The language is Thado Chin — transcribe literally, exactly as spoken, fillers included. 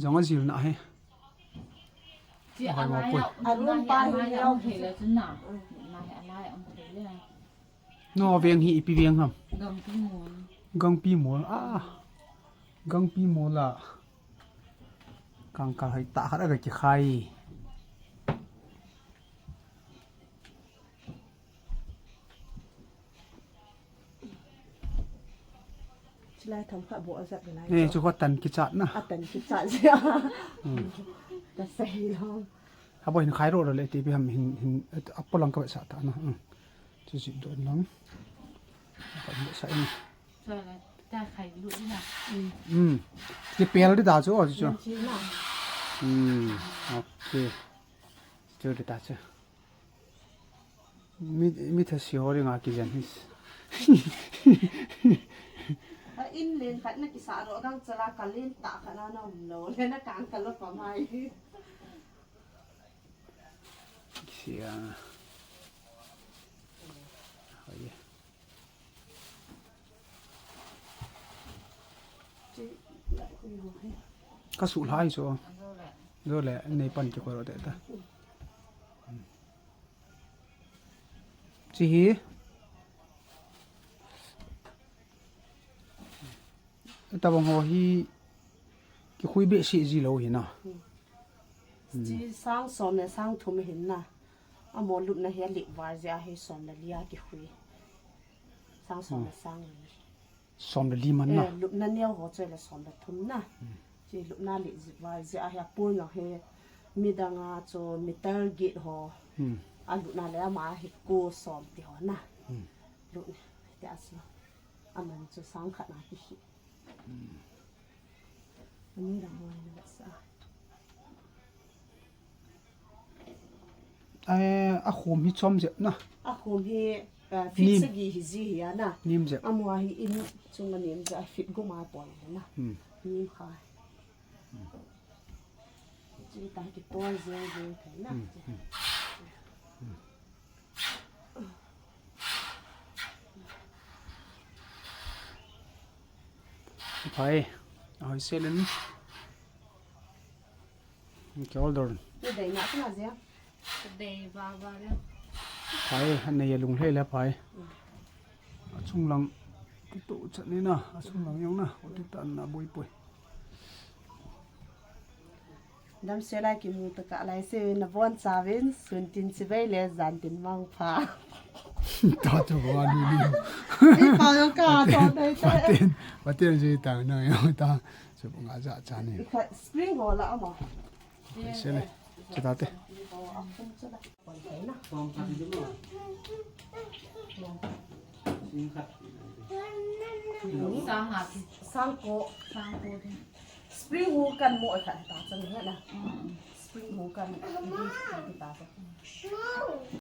Jong ajil na he. Chi Ahoi ma alai poi. A, a, a room pa hi alai a leo. Um thei le chu na. Na hi alai a um thei le. No veng hi ipi veng ham? Gangpi mol. Gangpi mol. Ah. Gangpi mol a. Kangkal hoi ta khat a ga kikhai. Chilai tham kha bo ajat lai. Eh, chu kho tan kichat na. A tan kichat sia. Hmm. Ka sei lo. Habo hin khai ro ro le ti bi ham hin, hin, a polang ka sa ta na. Hmm. Chu si don lang. Ka sa in. Sa la ta khai lu na. Hmm. Ti pel di da chu, chu. Yan chi na. Hmm. Okay. Chu di da chu. Mi, mi thasi ho ringa kijen hi. A in len khat na kisa ro gang chala ka len ta khat na na um lo. Le na kang ka lo pa mai. Sia. Hoi. Ka su lai so. Zo le, nei pan ki ko ro te ta. Chi hi. Tabang ho hi kikhui behseh ji lou hi na. Hmm. Chi sang som le sang thum hin na. Amo lupna hi a lip var jeh a hi som le li a kikhui. Sang som le sang li. Som le li man na. Eh, lupna neo ho chu le som le thum na. Hmm. Chi lupna li ji var jeh a hi a pon jong hi midang a chu meter gate ho. Hmm. A lupna le ama hi ko som ti ho na. Hmm. Lupna ti a chu. Aman chu sang khat na kihi. Hmm. Ani dang ho na sa. Eh, a khom hi chom jep na. A khom hi, eh, feet sagi hi ji hi a na. Nim jep. Amu a hi in chunga nim jep, feet gup a pon na. Hmm. Nim kha. Chi ta ki pon jeng jeng thei na. Hmm, hmm. Phai, ahoi selen. Ke order. Ni dei na kana jia. Dei ba ba le. Phai, anei a lung hle le phai. Achung lang kitu chat ni na, achung lang jong na, oti tan na boi poi. Damsel a kimu tokah lai se na von chavin, sun tin chibai le jan tin mangpha. Ta chu ba ni ni. Ni pa yo ka to dei te. Patin, patin ji ta no yo ta. Chu nga ja cha ni. Ikha spring roll a ama. Se le. Chu ta te. Spring roll a kum chu la. Sang a ki. Sang ko. Sang ko. Spring roll kan mo kha ta chan he na. Mm. Spring roll kan ta chan.